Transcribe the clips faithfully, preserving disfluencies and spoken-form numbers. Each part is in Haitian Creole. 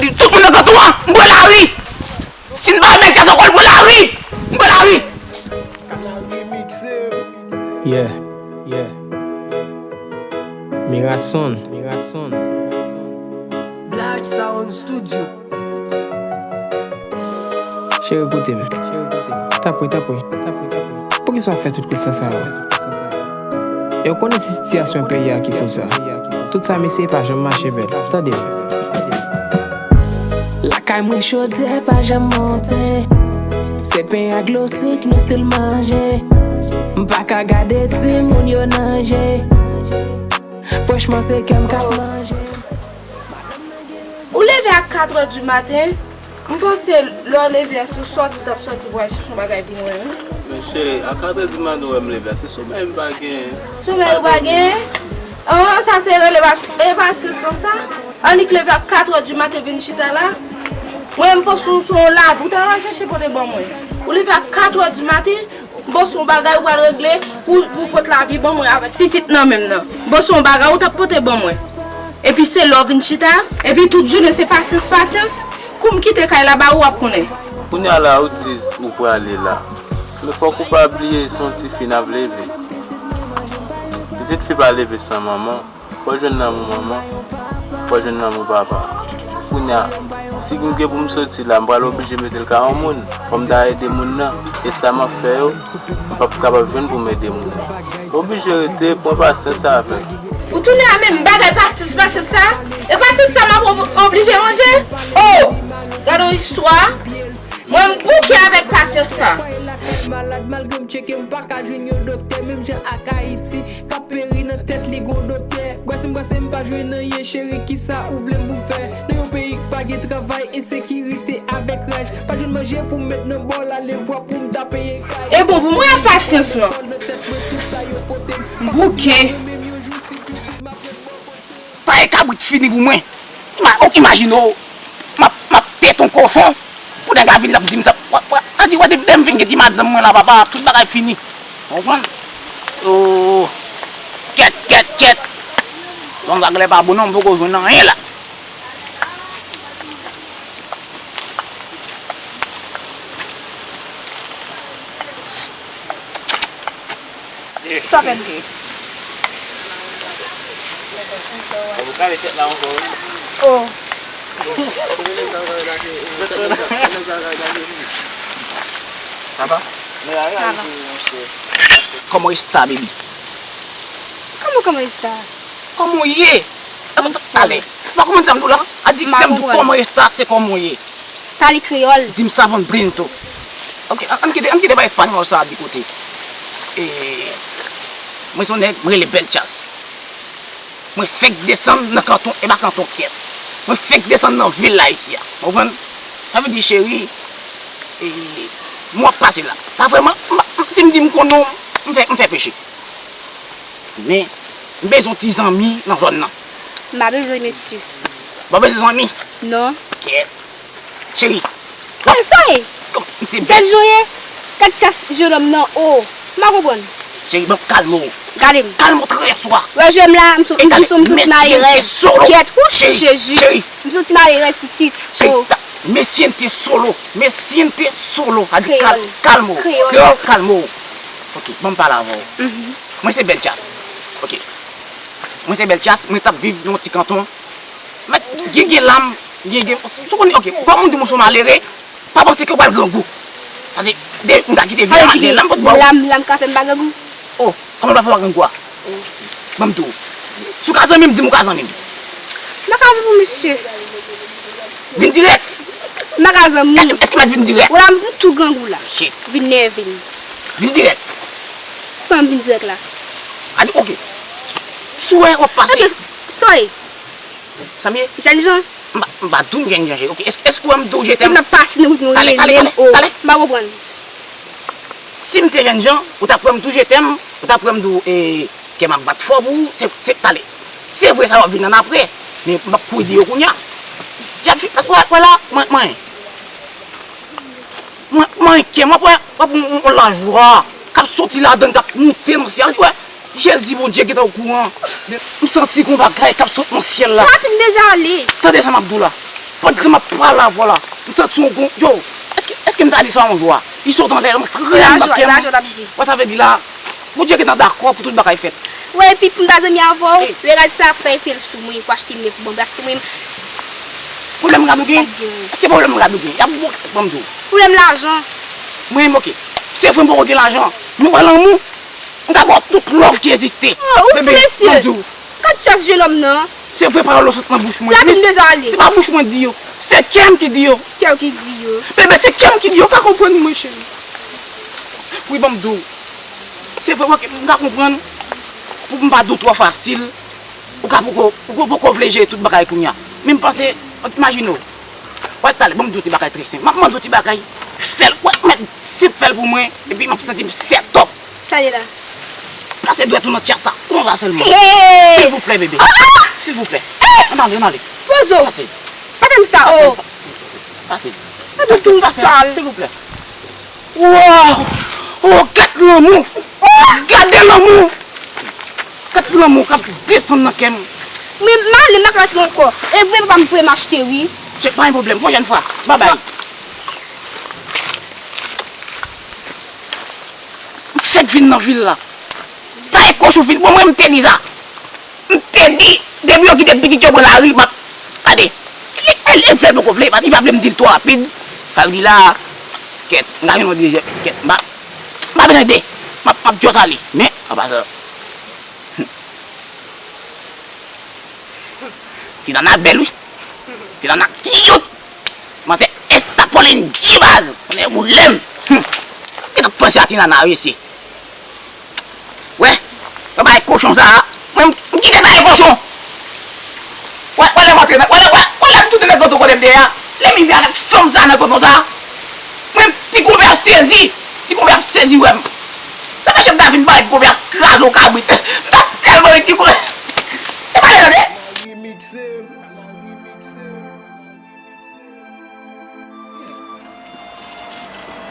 Tout moun nan kanton an, m pran lari. Si n pa wè Bèl Djaz ankò, n pran lari. M pran lari. Yeah, yeah. Mirason, Mirason. Black Sound Studio. Cheri, koute m. Tanpri, tanpri, tanpri, tanpri. Poukisa w ap fè tout kout san sa yo? E w konnen se sitiyasyon peyi a ki koz sa. Tout sa m eseye pa janm mache bèl. Tande m. Lakay mwen chodyè pa janm monte. Se pen ak dlo sik nou still manje. M pa ka gade timoun yo nan je. Franchman se kè m k ap manje. Ou leve a katrè di maten, m panse lè w leve a se sòti w t ap sòti pou w al chèche yon bagay pou mwen wi. Men cheri, a katrè di maten ou wè m leve a, se somèy m pa genyen. Somèy ou pa genyen? An, sa se rele pa, e pasyans lan sa? Annik leve a katrè di maten vin chita la? Mwen m panse w se yon lavi w t al chèche pote ban mwen. Ou leve a katrè di maten, bon se yon bagay ou pral regle pou, pou pot lavi ban mwen avèk ti fi t nan men m nan. Bon se yon bagay ou t ap pote ban mwen. Epi se lè w vin chita, epi tout jounen se pasyans, pasyans. Kou m kite kay la ba ou, w ap konnen. Kounye a la ou di ou prale la. Men fòk ou pa bliye se yon ti fi n ap leve. Pitit fi pa leve san manman. Fò jwenn lanmou manman, fò jwenn lanmou papa. Kounye a, si m gen pou m soti la, m pral oblije mete l ka yon moun. Fò m ta ede moun nan. E sa m ap fè yo, m p ap kapab jwenn pou m ede moun nan. M oblije rete, pran pasyans avè m. Ou tounen a menm bagay pasyans, pasyans sa? E pasyans sa m ap ob- oblije ranje? Oh! Gade yon istwa. Mwen m bouke avèk pasyans sa. Lakay malad malgre m tcheke m pa ka jwenn yon doktè menm jan ak Ayiti k ap peri nan tèt li gon doktè. Bwè si m bwè si m pa jwenn anyen cheri kisa ou vle m pou m fè nan yon peyi k pa gen travay ensekirite avèk raj pa jwenn manje pou m met nan bòl alevwa pou m ta peye kay. E bon pou mwen ak pasyans lan. M bouke. Sa e kabrit fini pou mwen. Ima- ok, imajine w, m ap, m ap tete yon kochon pou nèg la vin l ap di m sa. Wa- wa- Ann di wè depi lè m vin gen ti madanm mwen la papa, tout bagay fini. Ou konprann? Oh, kèt, kèt, kèt. Bon, sa genlè pa bon non, m poko jwenn anyen la. Sa fè m ri. Oh. Sa va? Sa va. Kòman w esta, baby? Kòman, kòman esta? Kòman w ye? Talè. Ou pa konprann sa m di w la? A di, lè m di w kòman w esta, se kòman w ye. Pale kreyòl. Di m savan pronto. Ok, ann kite, ann kite bay espanyòl sa a de kote. E, mwen se yon nèg, mwen rele Bèl Djaz. Mwen fèk desann nan kanton, e pa kanton kèt. Mwen fèk desann nan vil la isi a. Ou konprann? Sa vle di, cheri, e, mwen ap pase la. Pa vrèman, m pa- m- si m di m konnen w, m fè, m fè peche. Men, m bezwen yon ti zanmi nan zòn nan. M pa bezwen mesye. Ou pa bezwen zanmi? Non. Kèt. Cheri. Kòman sa ye? Kòm, m se Jèn jan w ye? Gad chas jennonm nan, o. M pa konprann. Cheri, ban m kalme w. Gade m. Kalme w trè swa. Wè je m la, m sou, m sou, m sou ti malerèz. Kèt, wouch, Cheri, Jezi. Cheri. M sou ti malerèz pitit. Cheri, O. ta- me siente solo. Me siente solo. A di kal- Kreyòl. Kalme w. Kreyòl. Kreyòl, kalme w. Ok, ban m pale avè w. Mwen se Bèl Djaz. Ok. Mwen se Bèl Djaz, mwen t ap viv nan yon ti kanton. Mèt, gen, gen lam, gen, gen, si w konnen, ok, kòm moun di moun se yon malere, pa panse ke w pral grangou. Paske, de, m ka kite vi a, gen lam pot ba w. Lam, lam ka fè m pa grangou. Oh, kòman l pa fè w pa grangou a? Ban m di w. Si w ka zanmi m, di m ou ka zanmi m. M pa ka zanmi w, mesye. Vin dirèk. M pa ka zanmi w. Èske m mèt vin dirèk? Ou la, m tou grangou la. Shit. Vin nève m. Vin dirèk. Kòman m vin dirèk la? A di, ok. Si w wè w ap pase. Ok, soy. Sa m ye? Jèn jan. M pa, m pa di w m jèn jan, ok? Èske, èske w wè m di w je t'aime? M ap pase nan wout mwen, rele m, o. M pa konprann. Si m te jèn jan, ou t ap wè m tou je t'aime, ou t ap wè m di w, e, kè m ap bat fò pou ou, se, se, talè. Se vre sa w ap vin ann apre, men m ap kouri de yo kounye a. Y ap fi-, paske wè, wè la, mwen, mwen, mwen, mwen, kè m, w ap wè, w ap yon, yon, yon lajwa k ap soti ladan l, k ap moute nan syèl, wè. Jezi Bondye gentan okouran. M santi gon bagay k ap sot nan syèl la. Rapid, mezale. Tande sa m ap di w la. Pandan m ap pale avè w la, m santi yon gon, yo, èske, èske m ta di sa yon jou a? Li sot anlè, m trè anba kè m. Wè sa vle di la, Bondye gentan dakò pou tout bagay fèt. Wè, epi pou m ta zanmi avè w, yo gad sa fè ete l sou mwen pou achte nèf ban m, paske mwen. Pwoblèm rad ou gen? Èske pwoblèm rad ou gen? Y ap bon, ban m di w. Pwoblèm lajan. Mwen, oke. Se vre m poko gen lajan, men wè lanmou, m ka ba w tout love ki egziste. Oh, ou fou, mesye. Ban m di w. Gad chans jenòm nan. Se vre pawòl yo sot nan bouch mwen. Se pa bouch mwen di yo. Se kè m ki di yo. Kè w ki di yo. Bebe, se kè m ki di yo. Ou ka konprann mwen, cheri. Wi, ban m di w. Se vre, m ka konprann. Pou m pa di w twò fasil, ou ka poko, ou poko vle jere tout bagay kounye a. Men m panse, imajine w. Wè, talè, ban m di w ti bagay trè senp. M ap mande w ti bagay. Fè l, wè, mèt, si w fè l pou mwen, epi m ap santi m set up. Sa li la. Pase dwèt ou nan tchas sa, konsa sèlman. Hey! Silvouplè, bebe. Ah! Silvouplè. Hey! Ann ale, ann ale. Pozo. Pase. Pa fè m sa, oh. Pase. Pase, pase, silvouplè. Wow! Oh, gad lanmou! Gade lanmou! Gad lanmou k ap desann nan kè m. Men m ale, m pa ka rete ankò. E vre papa m voye m achte wi. Tchèk, pa gen pwoblèm. Pwochèn fwa. Babay. M fèk vin nan vil la. Taye kochon vin. Bon, mwen, m te di sa. M te di, depi yo kite pitit yo pran lari, m ap, gade, li, li, li vle poko vle, li pa vle m di l twò rapid. Sa vle di la, kèt, m ka jwenn yon dezè, kèt, m pa, m pa bezwen de, m ap, m ap just ale. Men, apa sa, ti nana bèl wi. Ti nana cute. Manzè extraordinaire baz. Konnen ou lèm. Gentan panse a ti nana wi se. Wè, wè bagay kochon sa a. Mwen, m kite bagay kochon. Wè, wè lè m antre nan, wè lè, wè, wè lè m tounen nan tonton kote m te ye a. Lè m rive avèk fanm sa a nan tonton sa a. Mwen, ti konpè ap sezi. Ti konpè ap sezi wè m. Sa fè chèf ta vin pale ti konpè ap kraze yon kabrit. M t ap tèlman ri ti konpè. E pale tande.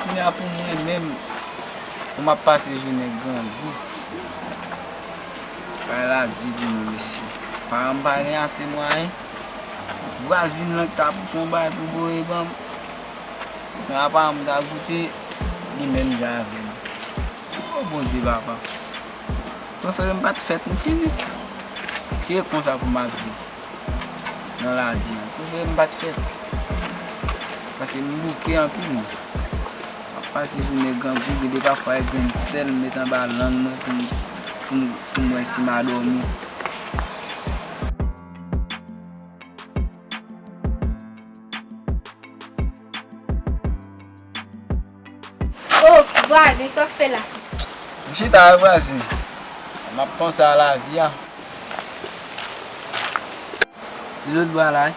Kounye a pou mwen menm, pou m ap pase jounen grangou. Bagay la di pou mwen, mesye. Paran m pa gen ase mwayen. Vwazin lan ki ta pouse yon bagay pou voye ban m. Jan paran m ta goute, li menm jan avè m. O Bondye, papa. Prefere m pa t fèt, m fini. Si e konsa pou m ap viv nan lavi a, prefere m pa t fèt. Paske m bouke anpil. M ap pase jounen grangou, gen de pafwa e grenn sèl m met anba lang mwen pou m, pou m, pou m wè si m a dòmi. Oh, vwazen, sa w fè la? M chita a vwazen. M ap panse a lavi a. Lòt bò a la wi.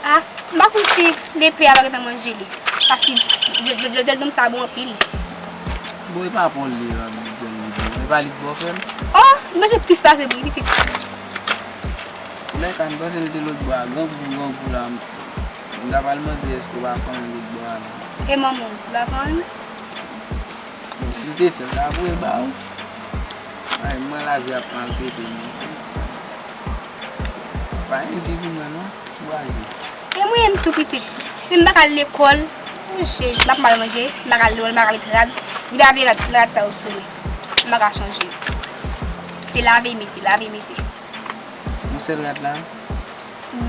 Ah, m pa konn si lepe a pa gentan manje li. Paske djòl dòm sa bon anpil. Bon, e pa pon li, e pa li k ba w frè m. Oh, li manje plis pase m wi, pitit. Lè ka m panse l te lòt bò a, grangou, grangou la. M ta pral mande èske w pa fanyen lòt bò a la. E manman w, li pa fanyen? Bon, si l te fè l, l ap voye ba ou. Ay, mwen lavi ap maltrete mwen. Pa envye pou mwen non, ti vwazen. E mwen menm tou pitit. Men m pa ka al lekòl. Monchè, m ap mal manje, m pa ka al lekòl, m pa ka met rad. Li pa vle rad, rad sa yo sou mwen. M pa ka chanje. Se lave mete, lave mete. Yon sèl rad la?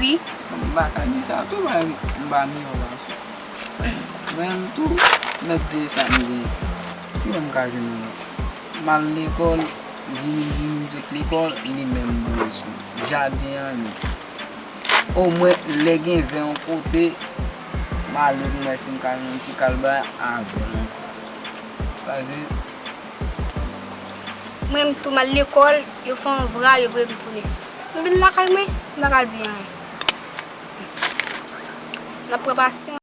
Wi. M pa ka di sa tou, m pa miyò pase w. Mwen menm tou, mèt di sa m gen. Ki lè m ka jwenn yon lòt? M al lekòl, vini, vini, m sot lekòl, li menm boule sou m. Jaden an, li. Omwen, lè gen ven yon kote, m ale pou m wè si m ka jwenn yon ti kal bay avè l ankò. Pase. Mwen menm tou, m al lekòl, yo fè yon vra, yo voye m tounen. M vin lakay mwen, m pa ka di anyen. N ap pran pasyans.